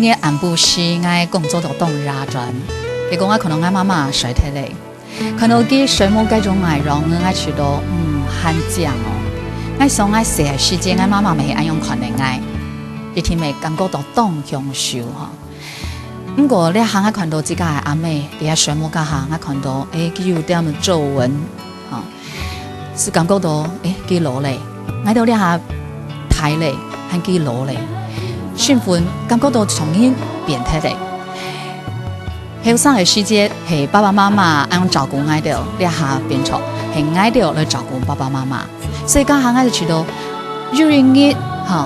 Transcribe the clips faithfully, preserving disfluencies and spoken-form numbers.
日暗晡時，𠊎工作到當夜轉，結果𠊎看到𠊎媽媽睡忒咧。看到佢睡目該種个樣，𠊎覺得，嗯，還靚哦。𠊎想𠊎細个時節，𠊎媽媽乜係恁樣看待𠊎，一定乜感覺到當享受吼。毋過這下𠊎看到自家个阿姆，在該睡目該下，𠊎看到，誒，佢有點皺紋，吼。 就感覺到，誒，佢老咧，𠊎兜這下大咧，還佢老咧，身份感覺到像人變忒咧。後生个時節係爸爸媽媽恁樣照顧𠊎兜，這下變成係𠊎兜來照顧爸爸媽媽。所以該下𠊎就覺得，有一日，吼，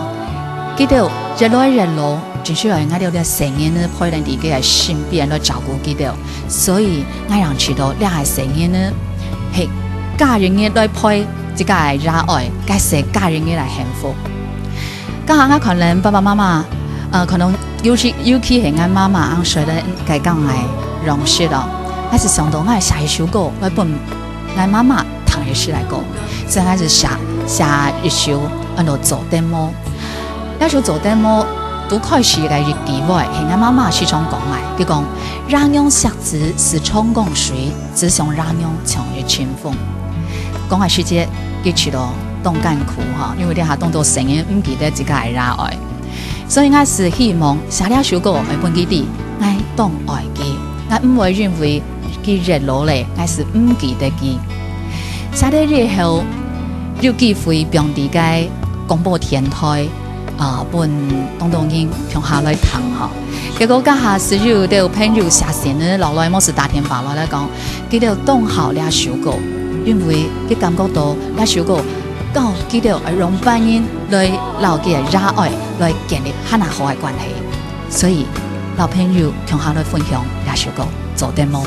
佢兜越來越老，真需要𠊎兜這細人仔陪等在佢个身邊來照顧佢兜。 所以，𠊎正知道這个細人仔，係加一日來陪自家个爺哀，該係加一日个幸福。該下𠊎看等爸爸媽媽，呃，可能尤其，尤其係𠊎媽媽恁睡等該講个樣式哦，𠊎就想到𠊎寫一首歌來分𠊎媽媽聽一首个歌，所以𠊎就寫，寫一首安到做得無。 這首做得無，拄開始个一句話，係𠊎媽媽時常講个，佢講：「爺娘惜子如長江水，子想爺娘長日清風。」講个時節，佢覺得當艱苦吼，因為這下當多細人毋記得自家个爺哀。所以𠊎就希望寫這首歌來分佢知，𠊎當愛佢。 𠊎毋會因為佢越老咧，𠊎就毋記得佢。寫忒以後，有機會放在該廣播電台，啊，分當多人共下來聽吼。結果該下就有兜朋友寫信仔落來，無就打電話落來講，佢兜當好這首歌，因為佢感覺到這首歌教佢兜愛仰般形來摎佢个爺哀來建立還較好个關係。 所以，摎朋友共下來分享這首歌，做得無？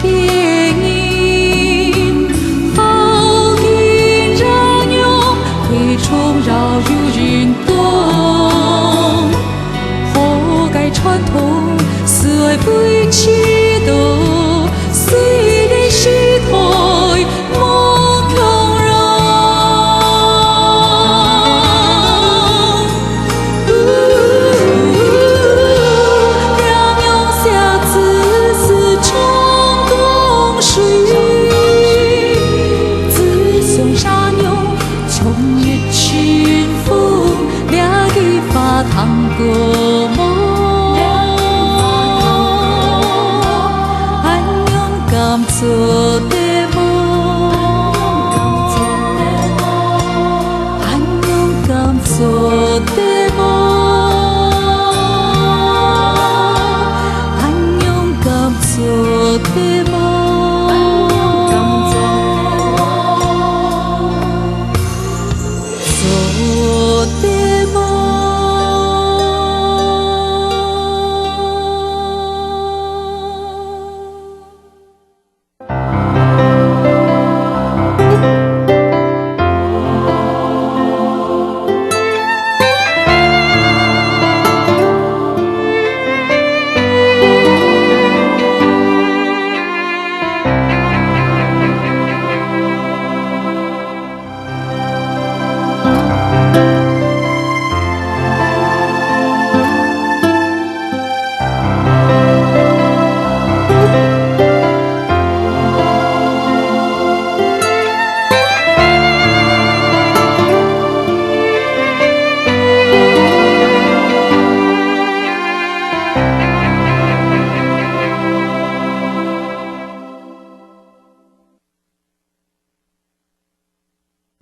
个人，好景仰仰，會重要有人懂。好个傳統，是愛維持到，誰个時代 做得